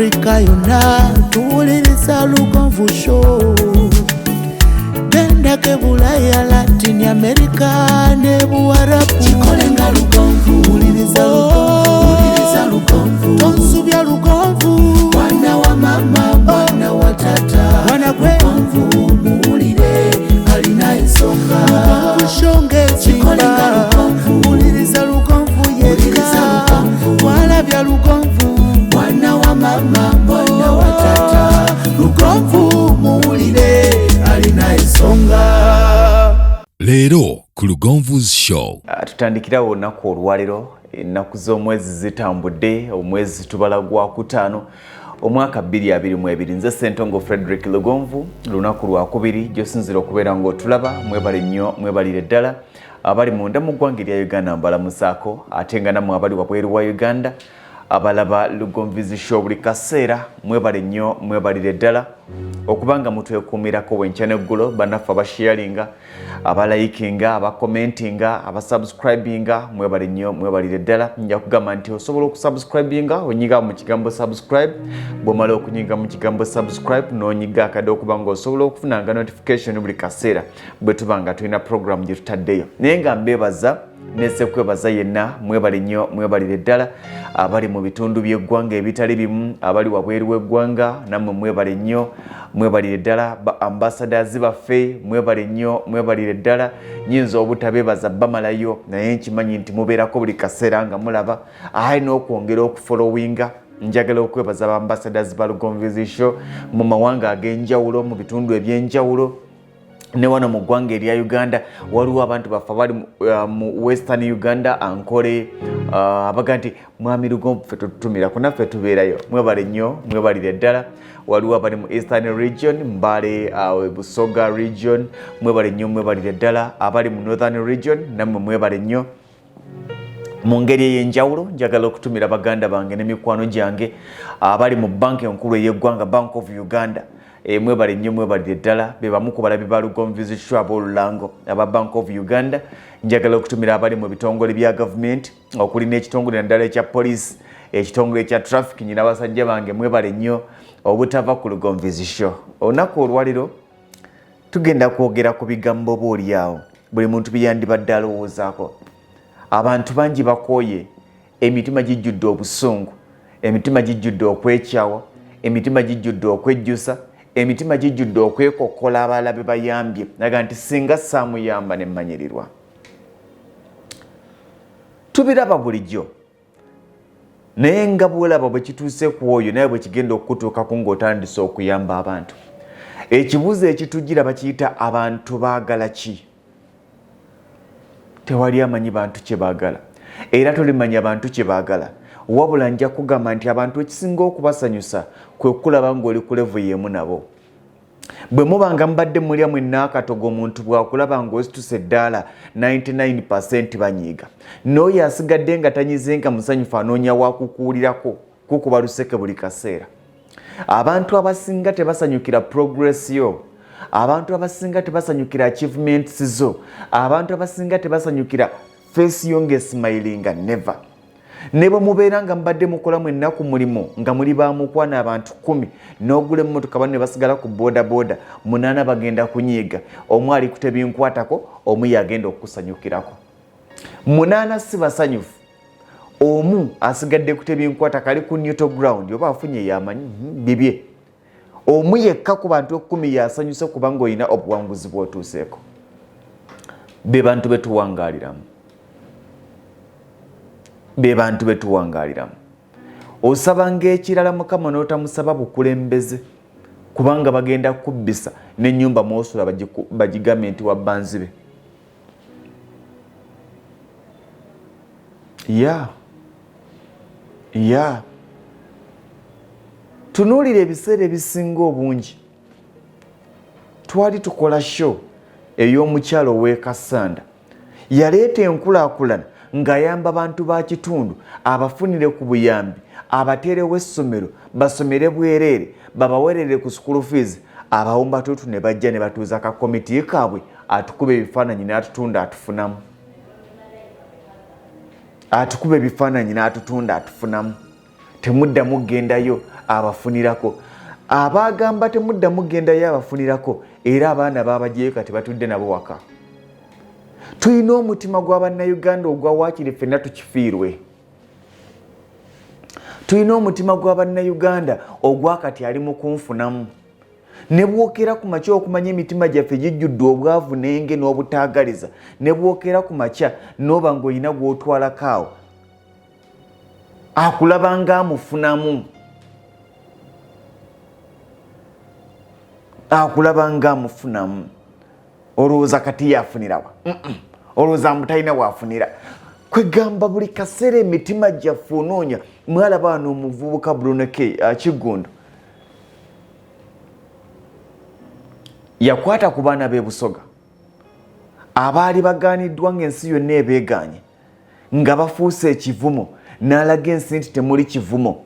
Africa yonna tuwuliriza Lugonvu Show. Gendako e Bulaya, Latin America ne Buwarabu. Kikole nga Lugonvu. Wuliriza Lugonvu, wuliriza Lugonvu. Tonsubya Lugonvu. Mwana wa mama, mwana wa tata. Mwana gwe. Lugonvu muwulire, alina ensonga. Lugonvu Show Kikole nga ng'ezimba. Lugonvu. Wuliriza Lugonvu Wuliriza yekka. Lugonvu. Walabya Lugonvu. Mwana wa mama, mwana wa tata. Lugonvu muwulire, alina ensonga. Leero ku Lugonvu's Show. Tutandikirawo olunaku olwaliro. Ennaku z'omwezi zitambudde, omwezi tubala gwa kutaano, omwaka 2022. Nze Sentongo Frederick Lugonvu. Lunaku lwakubiri gyosinzira okubeera ng'otulaba. Mwebale nnyo, mwebalire ddala. Abali munda mu ggwanga erya Uganda mbalamusaako, ate nga nammwe abali wabweru wa Uganda abalaba Lugonvu's Show buli kaseera, mwebale nnyo, mwebalire ddala okubanga mutwekuumirako bwenkya neggulo. Bannaffe abasharinga, abalikinga, abakomentinga, abasubscribinga, mwebale nnyo, mwebalire ddala. Nja kugamba nti osobola okusubscribinga onyiga mu kigambo "subscribe". Bw'omala okunyiga mu kigambo "subscribe", n'onyiga akadde okuba nga osobola okufunanga notification buli kaseera bwe tuba nga tulina program gye tutaddeyo. Naye nga mbeebaza nese kwebaza yenna, mwebale nnyo, mwebalire ddala. Abali mu bitundu by'eggwanga ebitali bimu, abali wabweru w'eggwanga, nammwe mwebale nnyo, mwebalire ddala. Ba ambassadors baffe, mwebale nnyo, mwebalire ddala. Nyinza obutabeebaza bamalayo, naye nkimanyi nti mubeerako buli kaseera nga mulaba aye n'okwongera okufollowinga. Njagala okwebaza ba ambassadors ba Lugonvu's Show mu mawanga ag'enjawulo, mu bitundu ebyenjawulo, ne wano mu ggwanga erya Uganda. Waliwo abantu baffe abali mu Western Uganda, Ankole, abaga nti mwami Lugonvu ffe totutumirako, naffe tubeerayo. Mwebale nnyo, mwebalire ddala. Waliwo abali mu Eastern Region, Mbale, Busoga Region, mwebale nnyo, mwebalire ddala. Abali mu Northern Region, nammwe mwebale nnyo. Mu ngeri ey'enjawulo njagala okutumira baganda bange n'emikwano gyange abali mu banka enkulu ey'eggwanga, Bank of Uganda. Mwebale nnyo, mwebalire ddala. Be bamu ku balabi ba Lugonvu's Show ab'olulango aba Bank of Uganda. Njagala okutumira abali mu bitongole bya gavumenti, okuli n'ekitongole naddala ekya poliisi, ekitongole ekya traffic. Nyina basajja bange, mwebale nnyo obutava ku Lugonvu's Show. Olunaku olwaliro tugenda kwogera ku bigambo oba oliawo buli muntu byeyandibadde alowoozaako. Abantu bangi bakooye, emitima gijjudde obusungu, emitima gijjudde okwekyawa, emitima gijjudde okwejjusa, emitima gijjudde okwekokkola abalala be bayambye naga nti singa saamuyamba nemmanyirirwa. Tubiraba bulijjo, naye nga bwolaba bwe kituuse ku oyo, naye bwe kigenda okukutuukako ng'otandise okuyamba abantu. Ekibuuzo ekitujjira bakiyita abantu baagala ki? Tewali amanyi bantu kye baagala, era tolimanya bantu kye baagala. Wabula nja kugamba nti abantu ekisinga okubasanyusa kwe kulaba ng'oli ku level y'emu nabo. Bwe muba nga mubadde mulya mwenna akatogo, omuntu bw'akulaba ng'osituse eddaala, 99 banyiiga, n'oyo asigadde nga tanyize nga musanyufu anoonya wakukuulirako kukuba luseke buli kaseera. Abantu abasinga tebasanyukira progress yo, abantu abasinga tebasanyukira achievements zo, abantu abasinga tebasanyukira face yo ng'esmilinga, never. Ne bwe mubeera nga mubadde mukola mwenna ku mulimu nga muli bamukwana abantu 10, n'ogula emmotoka, bano ne basigala ku boda boda, munaana bagenda kunyiiga. Omu ali kutebinkwatako, omu yagenda okukusanyukirako. Munaana si basanyufu, omu asigadde kutebinkwatako, ali ku neutral ground, oba afunye yamanyi bibye. Omu yekka ku bantu 10 yasanyuse kubanga olina obuwanguzi bw'otuuseeko. Be bantu betuwangaaliramu, be bantu betuwangaaliramu. Osabanga ekirala Mukama n'otamusaba bukulembeze, kubanga bagenda kubbisa n'ennyumba mwosula bagigambe nti wabbanzibe. Ya tunuulira ebiseera ebisinga obungi twali tukola show ey'omukyalo ow'ekasanda yaleeta enkulaakulana ng'ayamba bantu ba kitundu, abafunire ku buyambi, abateerewo essomero basomere bwereere, babawerere ku school fees. Abawumbatuutu ne bajja ne batuuza ka komiti kaabwe atukuba ebifaananyi n'atutunda atufunamu, atukuba ebifaananyi n'atutunda atufunamu. Temuddamu kugendayo, abafunirako. Abagamba temuddamu kugendayo, abafunirako. Era abaana babagyeyo, kati batudde nabo waka. Tulina omutima gw'abannayuganda ogwa waakiri ffenna tukifiirwe. Tulina omutima gw'abannayuganda ogwakati ali mu kunfunamu ne bwokera ku makya. Okumanya emitima gyaffe gijjudde obwavu n'enge n'obutaagaliza, ne bwokera ku makya n'oba ng'olina gw'otwalako awo, akulaba ng'amufunamu, akulaba ng'amufunamu. Olowooza kati yafunirawa? Olowooza mbu talina waafunira? Kwegamba buli kaseera emitima gyaffe onoonya. Mwalaba wano omuvubuka Bruno K Kiggundu yakwata ku baana b'e Busoga abaali bagaaniddwa ng'ensi yonna ebeegaanye, nga bafuuse ekivumo, n'alaga ensi nti temuli kivumo,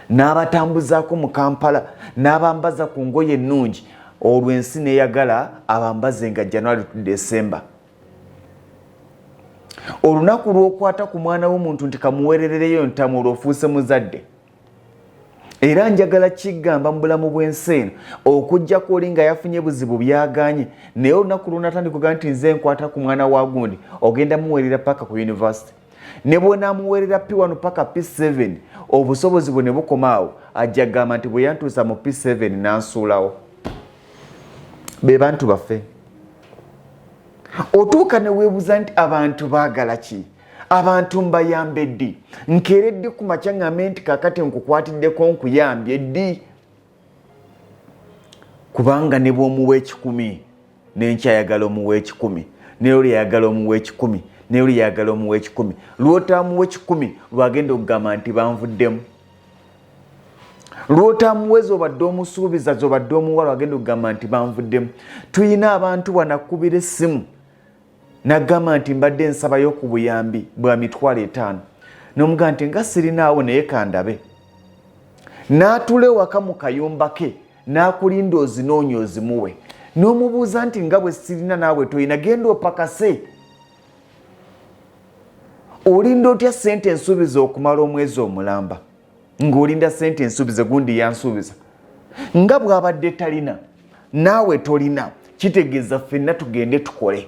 n'abatambuzaako mu Kampala, n'abambaza ku ngoye ennungi. Olwo ensi neyagala abambaze nga January to December. Olunaku lw'okwata ku mwana w'omuntu nti kamuweererereyo ntamu, olwo ofuuse muzadde. Era njagala kigamba mu bulamu bw'ensi eno, okugjako oli nga yafunye buzibu byaganye, naye olunaku lwonatandika oga nti nze nkwata ku mwana wa gundi, ogenda muweerera paka ku university. Ne bwonaamuweerera P1 paka P7, obusobozi bwe ne bukoma awo, ajja gamba nti bwe yantuusa mu P7 nansuulawo. Be bantu baffe. Otuuka ne weebuuza nti abantu baagala ki? Abantu mbayambe ddi? Nkeere ddi ku makya ŋŋambe nti kakati nkukwatiddeko, nkuyambye ddi? Kubanga ne bw'omuwa 100, n'enkyayagala omuwa 100, naye oli ayagala omuwa 100, naye oli yayagala omuwa 100. Lw'otaamuwa 100, lwagenda okugamba nti banvuddemu. Lw'otamuwe z'obadde omusuubiza, z'obadde omuwa, lwagenda okugamba nti banvuddemu. Tuyina abantu bwanakubira essimu nagamba nti mbadde nsabayo ku buyambi bwa 50,000, nomugamba nti nga sirinaawo, naye kandabe. N'atula ewaka mu kayumba ke n'akulinda ozinoonya ozimuwe, n'omubuuza nti nga bwe sirina naawe toyina, genda opakase. Olinda otya sente ensuubiza okumala omwezi omulamba ng'olinda sente ensuubize? Gundi yansuubiza, nga bw'abadde talina naawe tolina, kitegeeza ffenna tugende tukole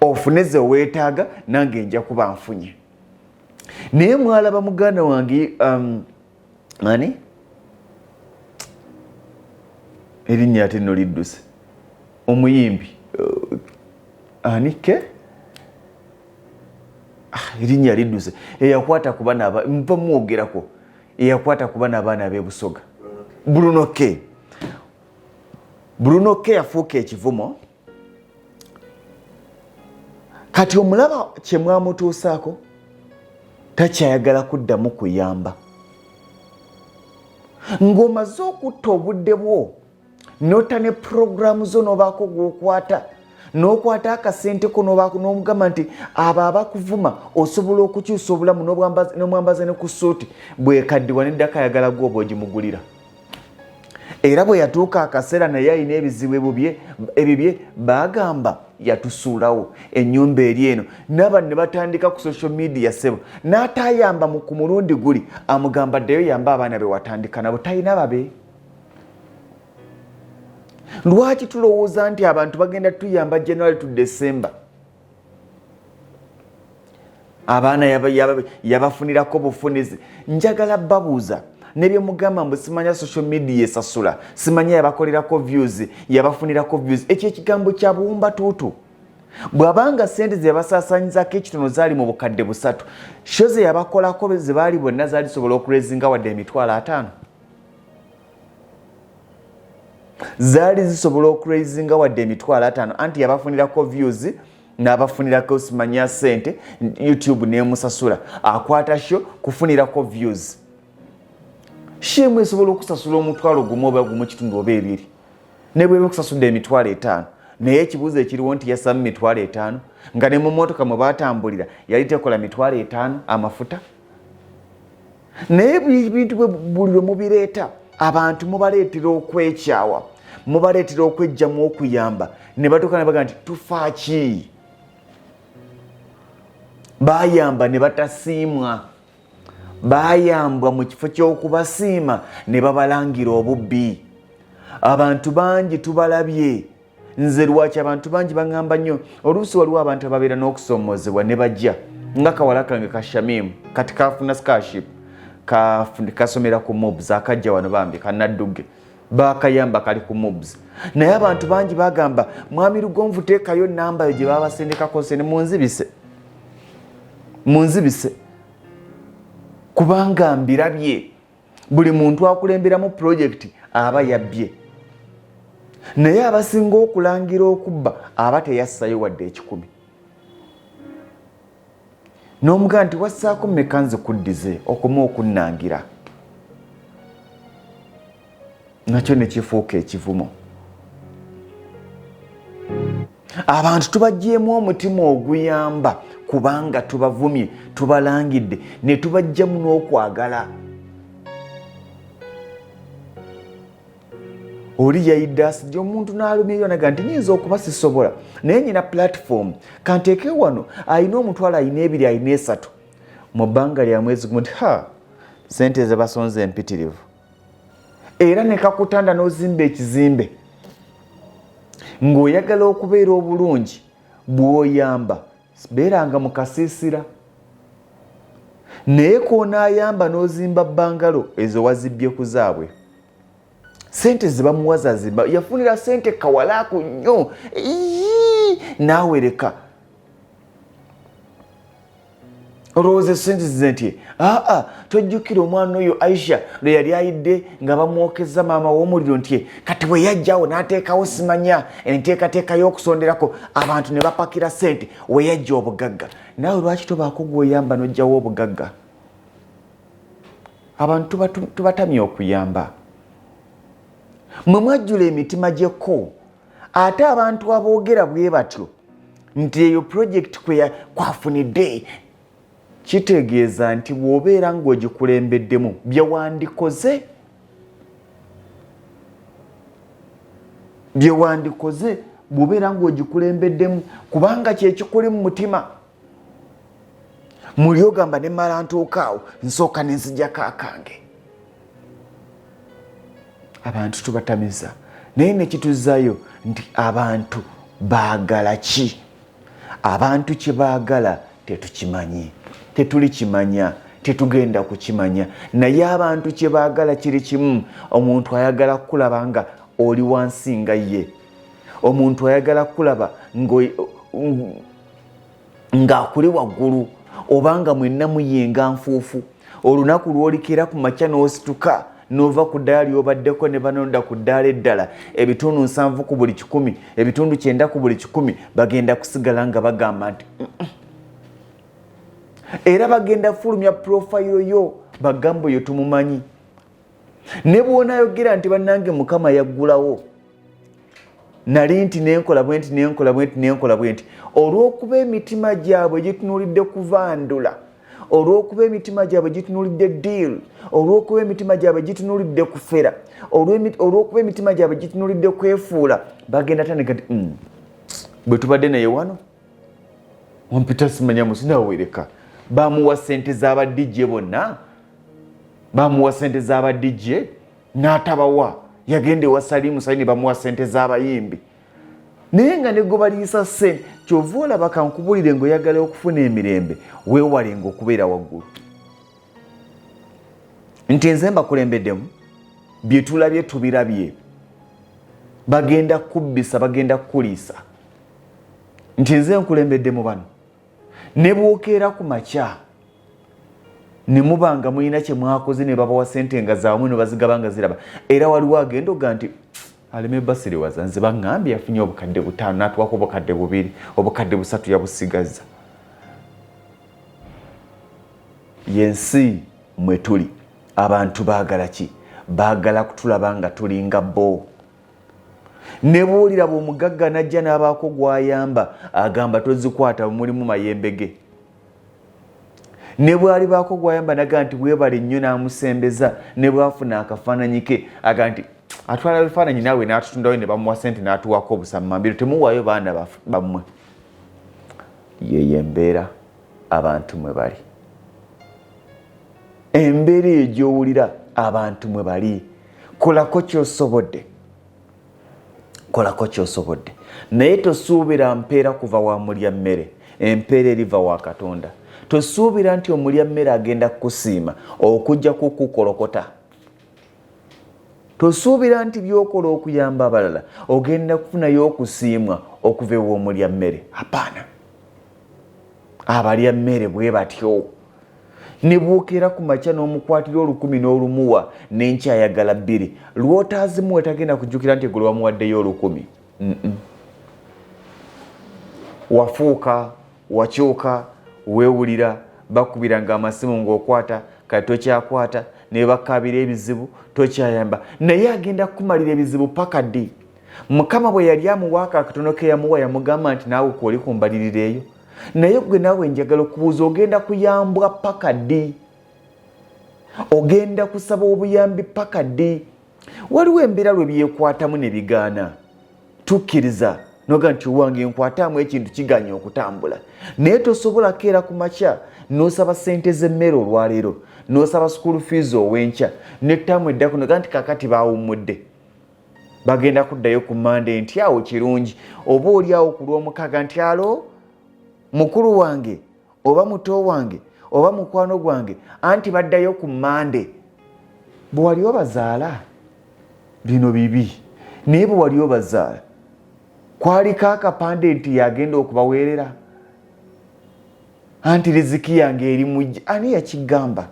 ofune ze weetaaga, nange nja kuba nfunye. Naye mwalaba muganda wange ani erinnya ate nno lidduse, omuyimbi ani ke erinnya lidduse, eyakwata ku bana nva mwogerako, eyakwata ku bana abaana b'ebusoga, Bruno K. Bruno K yafuuka ekivumo. Kati omulaba kye mwamutuusaako, takyayagala kuddamu kuyamba. Ng'omaze okutta obudde bwo, nota ne puroguramu zo, n'obaako gw'okwata, n'okwata akasente ko, n'omugamba nti abo abakuvuma osobola okukyusa obulamu, n'omwambaza ne ku suuti. Bwekaddiwa neddako ayagala gwoba ogimugulira. Era bwe yatuuka akaseera naye alina ebizibu ebibye, bagamba yatusuulawo, ennyumba eri eno, naba ne batandika ku social media. Sebo n'atayamba ku mulundi guli, amugamba ddeyo yamba abaana be watandika nabo, talina babe. Lwaki tulowooza nti abantu bagenda tuyamba January to December? Abaana yabafunirako bufunizi. Njagala babuuza, nebyemugamba mbu simanya social media esasula, simanya yabakolerako views, yabafunirako views, ekyo ekigambo kya buwumba tuutu. Bw'abanga sente ze yabasaasanyizako ekitono zaali mu 3,000, show ze yabakolako ze baali bonna zaali zisobola okurezinga wadde 50,000? Zaali zisobola okurezinga wadde 50,000? Anti yabafunirako views n'abafunirako simanya sente, YouTube nemusasula. Akwata show kufunirako views, show emu esobola okusasula 10,000 oba 1.5 oba 2, ne bweba okusasudde 50,000. Naye ekibuuzo ekiriwo nti yasamu 50,000, nga ne mu motoka mwe batambulira yali tekola 50,000 amafuta. Naye ebintu buli lwe mubireeta, abantu mubaleetera okwekyawa, mubaleetera okwejjamu okuyamba, ne batuuka ne baga nti tufa ki? Bayamba ne batasiimwa, Bayambwa mu kifo ky'okubasiima ne babalangira obubbi. Abantu bangi tubalabye. Nze lwaki abantu bangi baŋŋamba nnyo, oluusi waliwo abantu ababeera n'okusomoozebwa ne bajja nga kawala kange ka Shamimu, kati kafuna scholarship, kasomera ku MUBS, akajja wano bambi kanadduge, bakayamba kali ku MUBS. Naye abantu bangi bagamba, Mwami Lugonvu, teekayo namba yo gye babasindikako sente. Munzibise, munzibise, kubanga mbirabye. Buli muntu akulemberamu pulojekiti aba yabbye, naye abasinga okulangira okubba aba teyassayo wadde 100. N'omugaa nti wassaako mmeka nzikuddize okoma okunnangira? Nakyo ne kifuuka ekivumo. Abantu tubaggyeemu omutima oguyamba kubanga tubavumye, tubalangidde, ne tubajjamu n'okwagala. Oli yayidde asijja omuntu n'alumirira naga nti nyinza okuba sisobola, naye nyina platform kanteeke wano, ayina 500, ayina 2, ayina 3, mu bbanga lya mwezi gumu nti ha, sente ze basonze empitirivu. Era ne kakutanda n'ozimba ekizimbe ng'oyagala okubeera obulungi. Bw'oyamba, beeranga mu kasiisira, naye k'onaayamba n'ozimba bungalow ezo wazibbye ku zaabwe. Sente zebamuwa zazimba, yafunira sente kawalaako nnyo naawe leka olowooza sente zize nti aa. Tojjukira omwana oyo Aisha lwe yali ayidde nga bamwokeza maama w'omuliro, nti kati bwe yajjawo n'ateekawo simanya enteekateeka y'okusonderako abantu ne bapakira sente, we yajja obugagga. Naawe lwaki tobaako gw'oyamba n'ojjawo obugagga? Abantu tubatamye okuyamba. Mwe mwajjula emitima gyekko. Ate abantu aboogera bwe batyo nti eyo pulojekiti kwafunidde, kitegeeza nti bw'obeera ng'ogikulembeddemu, byewandikoze bw'obeera ng'ogikulembeddemu, kubanga kyekikuli mu mutima muli, ogamba ne mala ntuukaawo nsooka nenzijako akange. Abantu tubatamiza, naye nekituzaayo nti abantu baagala ki? Abantu kye baagala tetukimanyi, tetuli kimanya, tetugenda kukimanya. Naye abantu kye baagala kiri kimu: omuntu ayagala kukulaba nga oli wansi nga ye, omuntu ayagala kukulaba ng'akuli waggulu, obanga mwenna muyenga nfuufu. Olunaku lw'olikera ku makya n'osituka n'ova ku ddaala ly'obaddeko ne banonda ku ddaala eddala, 70 ku buli 100, 90 ku buli 100 bagenda kusigala nga bagamba nti era bagenda fulumya profile yo, bagamba oyo tumumanyi. Ne bw'onaayogera nti bannange Mukama yaggulawo, nali nti nenkola bwe nti, nenkola bwe nti, nenkola bwe nti, olw'okuba emitima gyabwe gitunuulidde kuvandula, olw'okuba emitima gyabwe gitunuulidde deal, olw'okuba emitima gyabwe gitunuulidde kufera, olw'okuba emitima gyabwe gitunuulidde kwefuula, bagenda tandika nti bwe tubadde naye wano ompita simanya musinawereka, bamuwa sente z'aba DJ bonna, bamuwa sente z'aba DJ n'atabawa, yagenda ewa Salimu Salini, bamuwa sente z'abayimbi, naye nga ne gwe baliisa sente. Kyova olaba kankubulire, ng'oyagala okufuna emirembe, weewalenga okubeera waggulu nti nze mbakulembeddemu. Bye tulabye tubirabye, bagenda kubbisa, bagenda kukuliisa nti nze nkulembedde mu bano. Ne bwokeera ku makya ne muba nga mulina kye mwakoze ne babawa sente nga zawamu ne bazigaba nga ziraba, era waliwo agenda oga nti aleme basiriwaza, nze baŋŋambye yafunye 5000 n'atuwako 2000, 3,000 yabusigazza. Yensi mwe tuli, abantu baagala ki? Baagala kutulaba nga tulinga bo. Ne bwoliraba omugagga najja n'abaako gw'ayamba, agamba tozikwata, mulimu mayembe ge. Ne bw'alibaako gw'ayamba naga nti bwebale nnyo n'amusembeza, ne bw'afuna akafaananyi ke aga nti atwala bifaananyi naawe n'atutundayo ne bamuwa sente n'atuwako obusammambiro. Temuwaayo baana bammwe. Yeyo embeera abantu mwe bali. Embeera eyo gy'owulira abantu mwe bali, kolako ky'osobodde, kolako ky'osobodde, naye tosuubira mpeera kuva wa mulya mmere. Empeera eriva wa Katonda. Tosuubira nti omulya mmere agenda kukusiima okujja kukukolokota. Tosuubira nti by'okola okuyamba abalala ogenda kufunayo okusiimwa okuva ew'omulya mmere. Apaana, abalya mmere bwe batyo. Ne bwokeera ku makya n'omukwatira 1000 n'olumuwa, n'enkyayagala 2, lw'otaazimuwe tagenda kujjukira nti eggulo wamuwaddeyo 1000. Wafuuka, wakyuka, weewulira bakubiranga amasimu ng'okwata, kati tokyakwata, ne bakaabira ebizibu tokyayamba, naye agenda kukumalira ebizibu paka ddi? Mukama bwe yali amuwaako akatono ke yamuwa, yamugamba nti naawe kwoli kumbalirira eyo. Naye gwe naawe njagala okubuuza, ogenda kuyambwa paka ddi? Ogenda kusaba obuyambi paka ddi? Waliwo embeera lwe byekwatamu ne bigaana, tukkiriza noga nti owange nkwataamu ekintu kiganye okutambula, naye tosobola keera ku makya n'osaba ssente z'emmere olwaleero, n'osaba school fees ow'enkya, n'ettaamu eddako noga nti kakati baawummudde, bagenda kuddayo ku Mande, nti awo kirungi, oba oli awo ku Lwomukaaga nti alo mukulu wange oba muto wange oba mukwano gwange, anti baddayo ku Mande. Bwe wali obazaala bino bibi, naye bwe wali obazaala kwaliko akapande nti yagenda okubaweerera, anti riziki yange eri mujja. Ani yakigamba?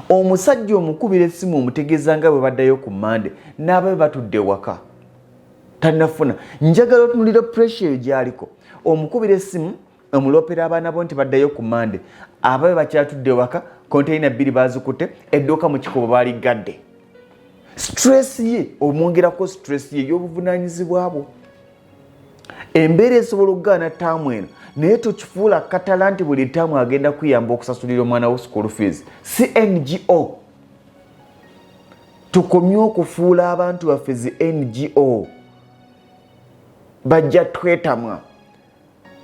Omusajja omukubira essimu omutegeeza nga bwe baddayo ku Mande, n'ababe batudde waka tannafuna. Njagala otunulira pressure eyo gy'aliko. Omukubira essimu omulopera abaana bo nti baddayo ku Mande, ababe bakyatudde waka, konteyina 2 baazikutte, edduuka mu kikubo baaligadde. Stress ye omwongerako stress ye y'obuvunaanyizibwa bwo. Embeera esobola okugaana ttaamu eno, naye tokifuula katala nti buli ttaamu agenda kuyamba okusasulira omwana wo school fees. Si NGO. Tukomye okufuula abantu baffe zi NGO, bajja twetamwa.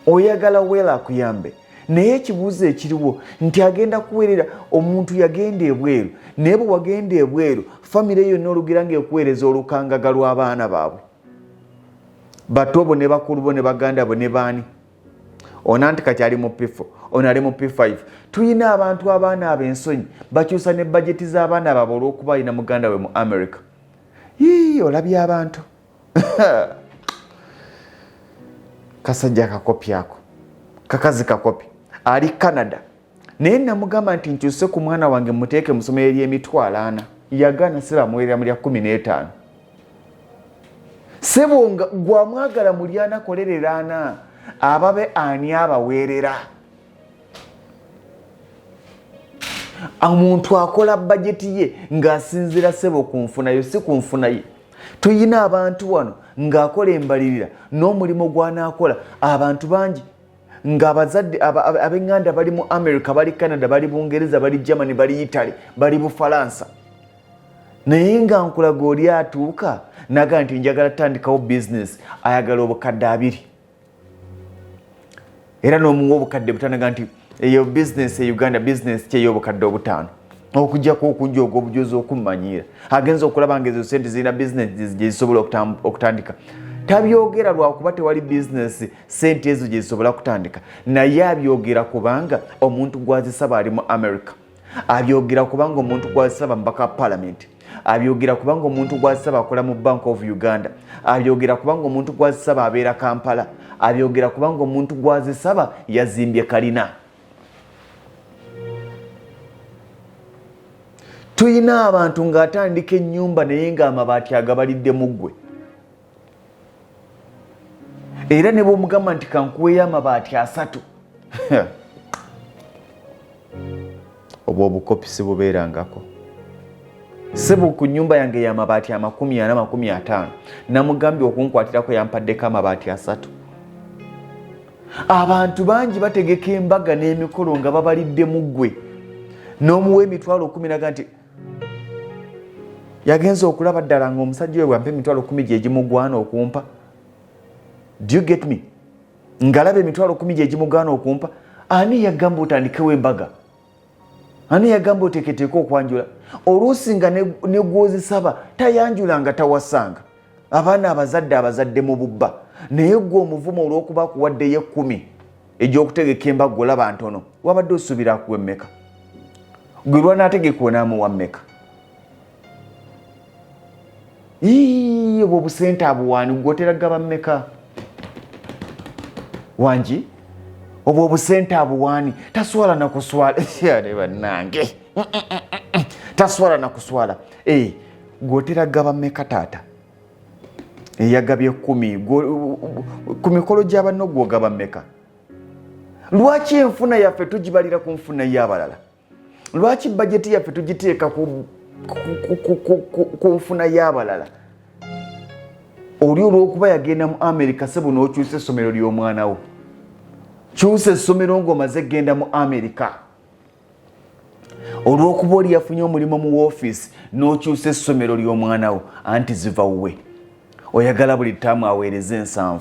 Oyagala weela akuyambe, naye ekibuuzo ekiriwo nti agenda kuweerera omuntu yagenda ebweru, naye bwe wagenda ebweru famire yonna olugira ng'ekuweereza olukangaga lw'abaana baabwe, bato bo ne bakulu bo ne baganda bo ne baani. Ono anti kati ali mu P4, ono ali mu P5. Tulina abantu abaana ab'ensonyi bakyusa ne bajeti z'abaana baabwe olw'okuba alina muganda we mu America. Yii, olabye abantu. Kasajja kakopi ako, kakazi kakopi, ali Canada. Naye namugamba nti nkyuse ku mwana wange muteeke mu ssomero ery'emitwalo 40. Yagaana, seba amuweerera mu lya 15. Sebo nga gwamwagala mulyana kolerera ana, ababe ani abaweerera? Omuntu akola bajeti ye ng'asinziira sebo ku nfuna yo, si ku nfuna ye. Tuyina abantu wano ng'akola embalirira n'omulimu gw'anaakola. Abantu bangi ng'abazadde ab'eŋŋanda bali mu America, bali Canada, bali Bungereza, bali Germany, bali Italy, bali Bufalansa, naye nga nkulaga oli atuuka naga nti njagala tutandikawo bizinesi, ayagala obukadde 2, era n'omuwa obukadde 5, ga nti eyo bizinesi e Uganda bizinesi ki ey'obukadde 5? Okujjako okunja ogw'obujozi okummanyiira, agenza okulaba nga ezo sente zirina bizinesi gye zisobola okutandika. Tabyogera lwakuba tewali bizinesi sente ezo gye zisobola kutandika, naye abyogera kubanga omuntu gw'azisaba ali mu America, abyogera kubanga omuntu gw'azisaba mubaka wa palamenti, abyogera kubanga omuntu gw'azisaba akola mu Bank of Uganda, abyogera kubanga omuntu gw'azisaba abeera Kampala, abyogera kubanga omuntu gw'azisaba yazimbye kalina. Tuyina abantu ng'atandika ennyumba naye ng'amabaati agabalidde mu ggwe, era ne bw'omugamba nti kankuweeyo amabaati 3, obwo obukopisi bubeerangako. Sebo ku nnyumba yange y'amabaati 40, 50, namugambye okunkwatirako, yampaddeko amabaati 3. Abantu bangi bategeka embaga n'emikolo nga babalidde mu ggwe, n'omuwa emitwalo 10, naga nti yagenza okulaba ddala ng'omusajja we bwampa emitwalo 10 gye gimugwana okumpa. Do you get me? Ngalaba emitwalo 10 gye gimugwana okumpa. Ani yagamba otandikewo embaga? Ani yagamba oteeketeeke okwanjula? Oluusi nga ne gw'ozisaba tayanjula nga tawasanga. Abaana abazadde abazadde mu bubba, naye ggwe omuvumu olw'okuba akuwaddeyo 10 egy'okutegeka embaga olaba ntono, wabadde osuubira akuwa emmeka? Gwe lwanaategeka onaamuwa mmeka? Ii, obwo obusente abuwaani gwe otera gaba mmeka? Wangi obwo obusente abuwaani taswala na kuswala. Yale bannange, taswala na kuswala. Gwe otera gaba mmeka taata? Eyagabye 10 ku mikolo gya banno gwe ogaba mmeka? Lwaki enfuna yaffe tugibalira ku nfuna y'abalala? Lwaki bajeti yaffe tugiteeka ku nfuna y'abalala? Oli olw'okuba yagenda mu Amerika, sebo n'okyusa essomero ly'omwana wo. Kyusa essomero ng'omaze kugenda mu Amerika. Olw'okuba oli yafunye omulimu mu woofiisi n'okyusa essomero ly'omwana wo, anti ziva wuwe. Oyagala buli ttaamu aweereze 70,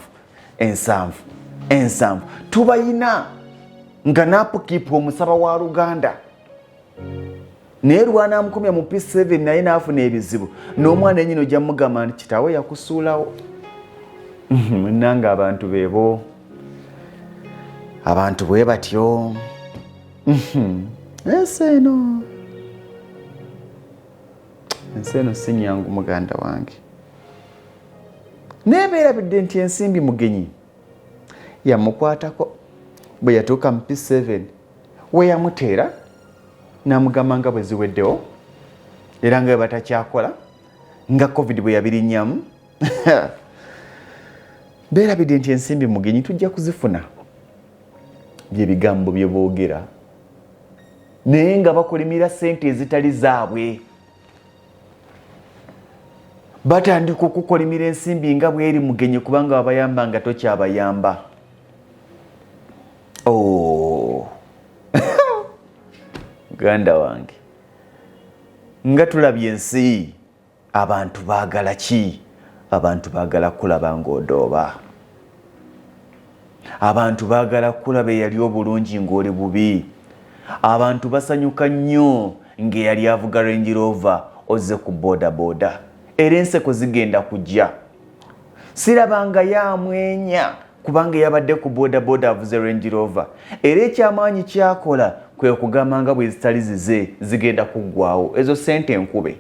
70, 70. Tubayina nga n'apukiipu omusaba wa Luganda, naye lwanaamukomya mu P7 naye n'afuna ebizibu, n'omwana ennyini ojja mugamba nti kitaawe yakusuulawo. Munnange, abantu beebo, abantu bwe batyo. Ensi eno, ensi eno si nyangu muganda wange. Naye beerabidde nti ensimbi mugenyi yamukwatako bwe yatuuka mu P7, we yamuteera n'amugamba nga bwe ziweddewo era nga bwe batakyakola, nga COVID bwe yabirinnyamu. Beerabidde nti ensimbi mugenyi, tujja kuzifuna. Bye bigambo bye boogera, naye nga bakolimira ssente ezitali zaabwe. Batandika okukolimira ensimbi nga bweri mugenyi, kubanga babayamba nga tokyabayamba. Oh. Muganda wange, nga tulabye ensi, abantu baagala ki? Abantu baagala kulaba ng'odooba. Abantu baagala kulaba eyali obulungi ng'oli bubi. Abantu basanyuka nnyo ng'eyali avuga Range Rover ozze ku boda boda, era enseko zigenda kujja. Sirabanga yamwenya kubanga eyabadde ku boda boda avuze Range Rover, era ekyamaanyi kyakola kwe kugamba nga bwe zitali zize zigenda kuggwawo ezo ssente enkube.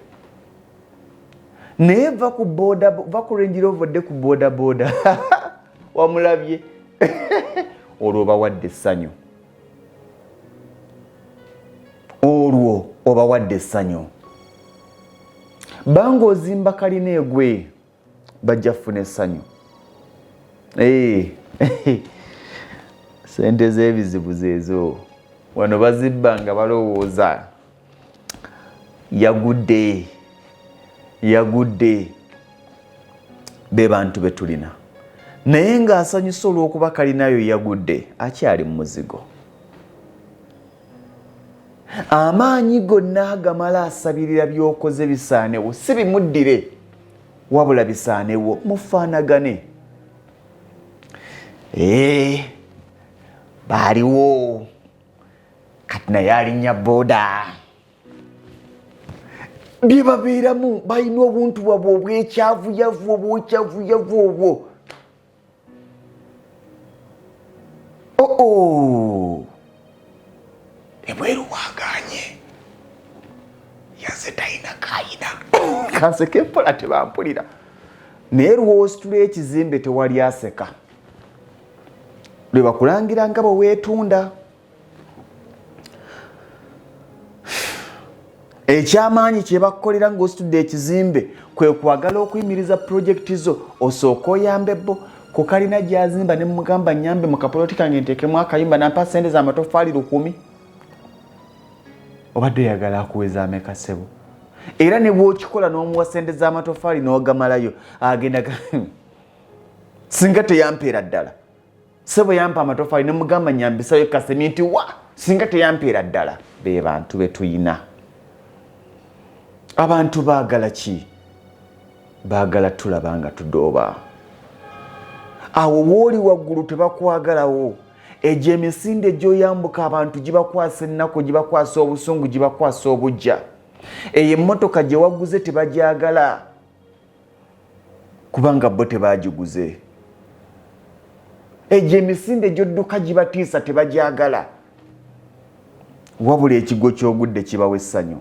Naye va ku boda, va ku Range Rover odde ku boda boda, wamulabye olwo obawadde essanyu, olwo obawadde essanyu. Banga ozimba kalina egwe, bajja kufuna essanyu. Sente z'ebizibu zeezo wano bazibba nga balowooza yagudde, yagudde. Be bantu be tulina, naye ng'asanyusa olw'okuba kalinayo yagudde, akyali mu muzigo. Amaanyi gonna agamala asabirira by'okoze bisaanewo, si bimuddire wabula bisaanewo, mufaanagane. Baaliwo kati naye alinnya booda. Bye babeeramu balina obuntu bwabwe obwekyavuyavu, obwekyavuyavu obwo. Oo, ebweru waganye yaze talina kayina kanseka empola tebampulira, naye lwositula ekizimbe tewali aseka, lwe bakulangira nga bwe weetunda. Ekyamaanyi kye bakukolera ng'ositudde ekizimbe kwe kwagala okuyimiriza pulojekiti zo osooke oyambe bo ku kalina gy'azimba. Ne mugamba nyambe mu kapoloti kange nteekemu akayumba, nampa ssente z'amatoffaali 1000. Obadde oyagala akuweza ameka ssebo? Era ne bw'okikola n'omuwa ssente z'amatoffaali n'ogamalayo, agenda singa teyampeera ddala ssebo, yampa amatoffaali ne mugamba nyambisayo kaseminti, wa singa teyampeera ddala. Be bantu be tuyina. Abantu baagala ki? Baagala tulaba nga tudooba. Awo wooli waggulu tebakwagalawo. Egyo emisinde gy'oyambuka abantu gibakwasa ennaku, gibakwasa obusungu, gibakwasa obujja. Eyo emmotoka gye waguze tebagyagala kubanga bo tebagiguze. Egyo emisinde gy'odduka gibatiisa, tebagyagala. Wabula ekigo ky'ogudde kibawa essanyu.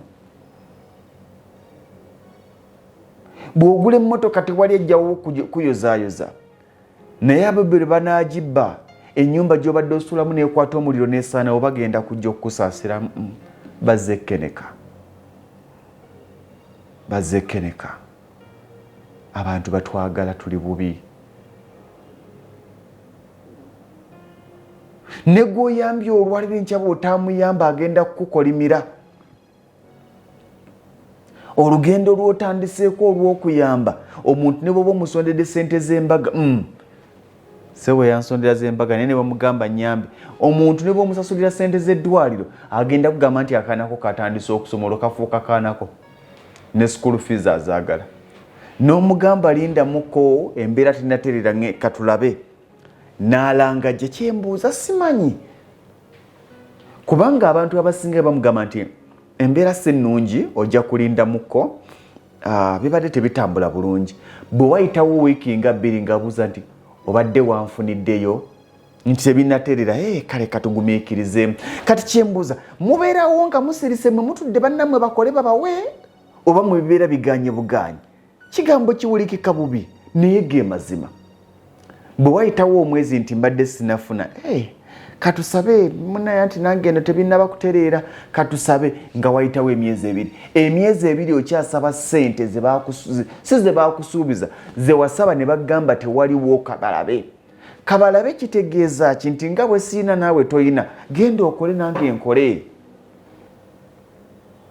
Bw'ogula emmotoka tewali ejjawo kuyozaayoza, naye ababiri banaagibba, ennyumba gy'obadde osulamu n'ekwata omuliro n'esaanawo, bagenda kujja okukusaasira. Bazze kkeneka, bazze kkeneka. Abantu batwagala tuli bubi. Ne gw'oyambye olwaliro enkya bw'otaamuyamba agenda kukukolimira. Olugendo lw'otandiseeko olw'okuyamba omuntu, ne bw'oba omusondedde sente z'embaga, sewe yansondera z'embaga, naye ne bamugamba nyambe omuntu, ne bw'omusasulira sente z'eddwaliro agenda kugamba nti akaanako katandise okusoma, olwo kafuuka kaanako ne school fees azaagala. N'omugamba lindamuko, embeera tenaterera, katulabe, n'alanga gye. Kyembuuza simanyi, kubanga abantu abasinga bamugamba nti embeera si nnungi, ojja kulindamuko, bibadde tebitambula bulungi. Bwe wayitawo wiiki nga 2 ng'abuuza nti obadde wanfuniddeyo nti tebinaterera. Hey, kale katugumiikirizeemu. Kati kyembuuza, mubeerawo nga musirise mwe mutudde, bannammwe bakole babawe, oba mwe bibeera biganye buganyi? Kigambo kiwulikika bubi, naye ge mazima. Bwe wayitawo omwezi nti mbadde sinafuna, hey, katusabe munaye nti nange eno tebinnaba kutereera, katusabe. Nga wayitawo emyezi 2, emyezi 2 okyasaba ssente si ze bakusuubiza, ze wasaba ne bagamba tewaliwo, kabalabe. Kabalabe kitegeeza ki? Nti nga bwe siina naawe toyina, genda okole nange nkole.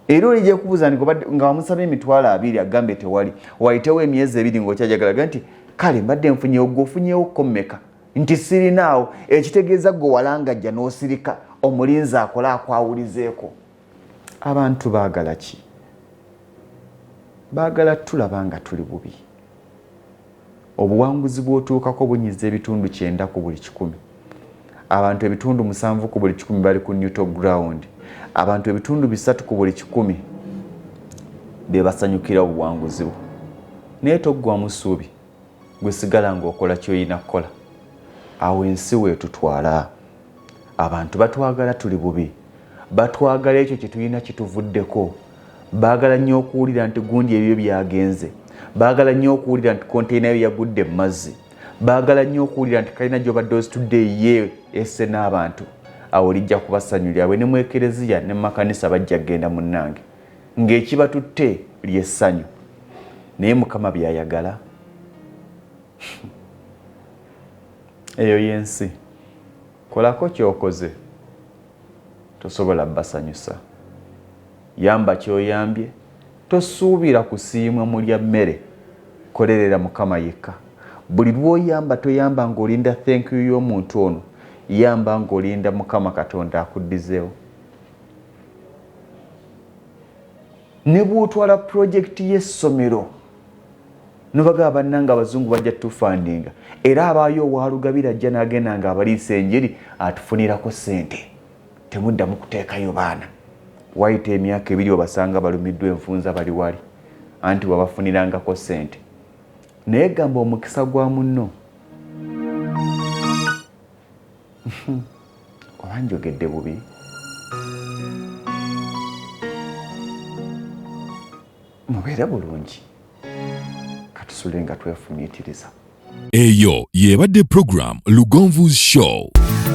Era oli gyekubuuza nga wamusaba 20,000, agambe tewali, wayitewo emyezi 2 ng'okyajagala, nti kale mbadde nfunyewo, gwe ofunyewo ko mmeka? Nti sirinaawo. Ekitegeeza gwe walangajja n'osirika, omulinzi akole akwawulizeeko. Abantu baagala ki? Baagala tulaba nga tuli bubi. Obuwanguzi bw'otuukako bunyiza 90% ku buli 100. Abantu 7% ku buli 100 bali ku neutral ground. Abantu 3% ku buli 100 be basanyukira obuwanguzi bwo. Naye toggwamu ssuubi, gwe sigala ng'okola ky'olina kukola. Awo ensi weetutwala. Abantu batwagala tuli bubi, batwagala ekyo kye tulina kituvuddeko. Baagala nnyo okuwulira nti gundi ebyo byagenze, baagala nnyo okuwulira nti konteyina yo yagudde mu mazzi, baagala nnyo okuwulira nti kalina gy'obadde ozitudde ye esse n'abantu. Awo lijja kuba ssanyu lyabwe. Ne mu ekereziya ne mu makanisa bajja kugenda munnange ng'ekibatutte ly'essanyu. Naye Mukama by'ayagala. Eyo y'ensi. Kolako ky'okoze, tosobola basanyusa. Yamba ky'oyambye, tosuubira kusiimwa mulya mmere. Kolerera Mukama yekka. Buli lw'oyamba toyamba ng'olinda thank you y'omuntu ono, yamba ng'olinda Mukama Katonda akuddizeewo. Ne bw'otwala pulojekiti y'essomero nobagamba bannanga abazungu bajja tufandinga, era abaayo owalugabira ajja n'agenda nga abaliisa enjiri atufunirako ssente, temuddamu kuteekayo baana. Wayita emyaka 2 obasanga balumiddwa enfunza, bali wali anti wabafunirangako ssente. Naye gamba omukisa gwa munno. Oba njogedde bubi? Mubeere bulungi, katusule nga twefumiitiriza. Eyo yebadde program Lugonvu's Show.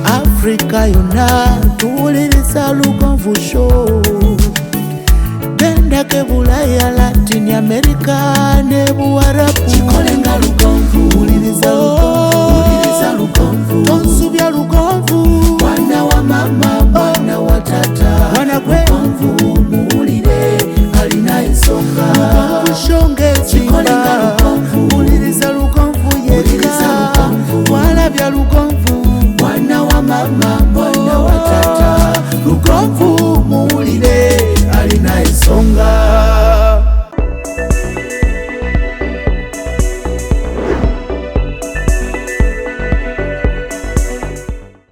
Afrika yonna tuwuliriza Lugonvu Show. Gendako Bulaya, Latin America ne Buwarabu. Kikole nga Lugonvu. Wuliriza Lugonvu.